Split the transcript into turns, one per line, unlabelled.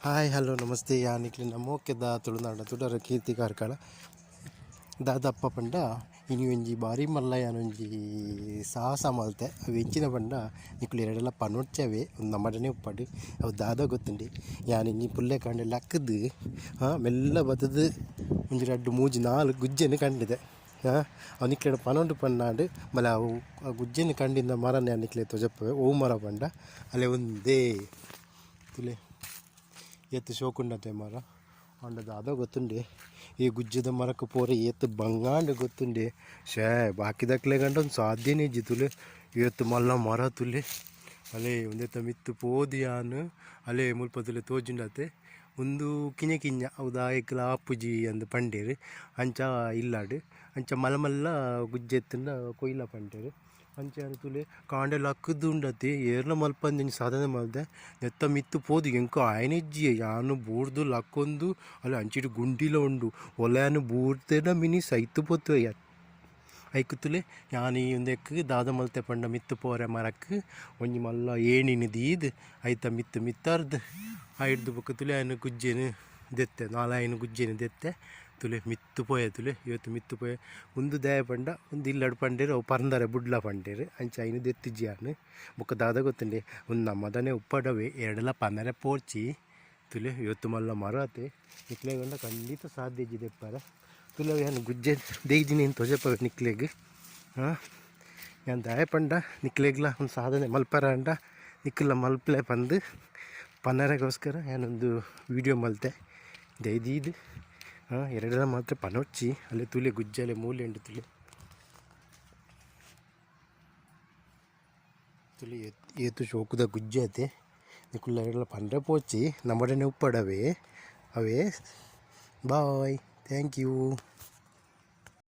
Hi hello namaste. ಯಾನ್ ನಿಕ್ಲೆನ ಮೋಕೆದ ತುಳುನಾಡ ತುಡರ ಕೀರ್ತಿ ಕಾರ್ಕಳ. ದಾದಪ್ಪ ಪಂಡ ಇನಿ ಒಂಜಿ ಬಾರಿ ಮಲ್ಲ ಯಾನೊಂಜಿ ಸಾಹಸ ಮಲ್ತೆ. ಅವು ಎಂಚಿನ ಪಂಡ ನಿಕುಲು ಎರೆಡಲ ಪನೊಡ್ಚವೆ ಉಂದು ನಮಡನೆ ಉಪ್ಪಡ್. ಅವು ದಾದ ಗೊತ್ತುಂಡು? ಯಾನ್ ಇನಿ ಪುಲ್ಯ ಕಾಂಡೆ ಲಕ್ಕ್ದ್ ಮೆಲ್ಲ ಬತ್ತ್ದ್ ಒಂಜಿ ರಡ್ಡ್ ಮೂಜಿ ನಾಲ್ ಗುಜ್ಜೆನ್ ಕಂಡಿದೆ. ಅವು ನಿಕ್ಲೆಡ ಪನೊಂಡು ಪನ್ನಾಂಡ್ ಬಲ ಅವು ಆ ಗುಜ್ಜೆನ್ ಕಂಡಿನ ಮರನ್ ಯಾನ್ ನಿಕ್ಲೆಗ್ ತೋಜಪ್ಪೆ. ಒವು ಮರ ಪಂಡ ಅಲೆ ಉಂದೇ ತೂಲೆ, ಏತ್ ಶೋಕುಂಡತೆ ಮರ. ಆಂಡ ದಾದ ಗೊತ್ತುಂಡೆ, ಈ ಗುಜ್ಜೆದ ಮರಕ್ ಪೋರೆ ಏತ್ ಬಂಗಾಂಡ್ ಗೊತ್ತುಂಡೆ. ಶೇ ಬಾಕಿದಕ್ಲೆಗಂಡ ಒಂದು ಸಾಧ್ಯನೇ ಇಜ್ಜಿ. ತೂಲೆ, ಏತ್ ಮಲ್ಲ ಮರ ತೂಲೆ. ಅಲೆ ಉಂದೆತ ಮಿತ್ತ್ ಪೋದು ಯಾನ್ ಅಲೆ ಮುಲ್ಪ ತೂಲೆ ತೋಜುಂಡತೆ. ಉಂದು ಕಿഞ്ഞ ಕಿഞ്ഞ ಅವು ದಾಯೆಗ್ಲ ಆಪುಜಿ ಅಂದ್ ಪಂಡೆರ್. ಅಂಚ ಇಲ್ಲಡ್ ಅಂಚ ಮಲ್ಲ ಮಲ್ಲ ಗುಜ್ಜೆ ಇತ್ತ್ಂಡ ಕೊಯ್ಲ ಪಂಡೆರ್. ಅಂಚ ಯಾನ್ ತೂಲೆ ಕಾಂಡೆ ಲಕ್ಕ್ದ್ ಉಂಡತೆ ಏರ್ಲ ಮಲ್ಪಂದಿನ ಸಾಧನೆ ಮಲ್ದೆ. ನೆತ್ತ ಮಿತ್ತ್ ಪೋದು ಎಂಕ್ ಆಯಿನಿಜ್ಜಿ. ಯಾನ್ ಬೂರ್ದು ಲಕ್ಕೊಂದು ಅಲ್ಲ ಅಂಚಿಡ್ ಗುಂಡಿಲ ಉಂಡು. ಓಲ ಯಾನ್ ಬೂರ್ದೆಡ ಮಿನಿ ಸೈತ್ ಪೋತುವೆ. ಐಕ್ ತೂಲೆ ಯಾನ್ ಈ ಉಂದೆಕ್ ದಾದ ಮಲ್ತೆ ಪಂಡ ಮಿತ್ತ್ ಪೋರೆ ಮರಕ್ ಒಂಜಿ ಮಲ್ಲ ಏಣಿನ್ ದೀದ್ ಐತ ಮಿತ್ತ್ ಮಿತ್ತರ್ದ್ ಐಡ್ದ್ ಬೊಕ್ಕ ತೂಲೆ ಯಾನ್ ಗುಜ್ಜೆನ್ ದೆತ್ತೆ, ನಾಲಾಯಿನ್ ಗುಜ್ಜೆನ್ ದೆತ್ತೆ. ತೂಲೆ ಮಿತ್ತ್ ಪೋಯೆ, ತೂಲೆ ಏತ್ ಮಿತ್ತ್ ಪೋಯೆ. ಉಂದು ದಾಯೆ ಪಂಡ ಉಂದು ಇಲ್ಲಡ್ ಪಂಡೆರ್ ಅವು ಪರ್ಂದರೆ ಬುಡ್ಲ ಪಂಡೆರ್. ಅಂಚ ಐನ್ ದೆತ್ತಿಜಿ ಯಾನ್. ಬೊಕ್ಕ ದಾದ ಗೊತ್ತುಂಡೆ, ಉಂದು ನಮ್ಮದನೆ ಉಪ್ಪಡವೇ ಏರ್ಡಲ ಪನರೆ ಪೋಡ್ಚಿ. ತೂಲೆ ಏತ್ ಮಲ್ಲ ಮರ ಅತೆ. ನಿಕ್ಲೆಗ್ ಖಂಡಿತ ಸಾಧ್ಯ ಇಜ್ಜಿ ದೆಪ್ಪರೆ. ತೂಲೆ ಯಾನ್ ಗುಜ್ಜೆ ದೈದಿನಿ ತೋಜಪವೆ ನಿಕ್ಲೆಗ್. ಯಾನ್ ದಾಯೆ ಪಂಡ ನಿಕ್ಲೆಗ್ಲ ಒಂದು ಸಾಧನೆ ಮಲ್ಪರೆ ಆಂಡ ನಿಕುಲ್ಲ ಮಲ್ಪಲೆ ಪಂದ್ ಪನರೆಗೋಸ್ಕರ ಯಾನೊಂದು ವೀಡಿಯೋ ಮಲ್ತೆ. ದಯದೀದ್ ಎರಡರ ಮಾತ್ರ ಪನೊಚ್ಚಿ. ಅಲ್ಲೇ ತೂಲೆ ಗುಜ್ಜಲೆ ಮೂಲೆ ಉಂಡು ತೂಲೆ. ತೂಲೆ ಏತ್ ಶೋಕುದ ಗುಜ್ಜೆ ಅತೆ. ನಿಕುಲ್ಲ ಎರಡಲ ಪಂಡ್ರೆ ಪೋಚಿ, ನಮ್ಮಡನೆ ಉಪ್ಪಡವೇ ಅವೇ. Bye, thank you.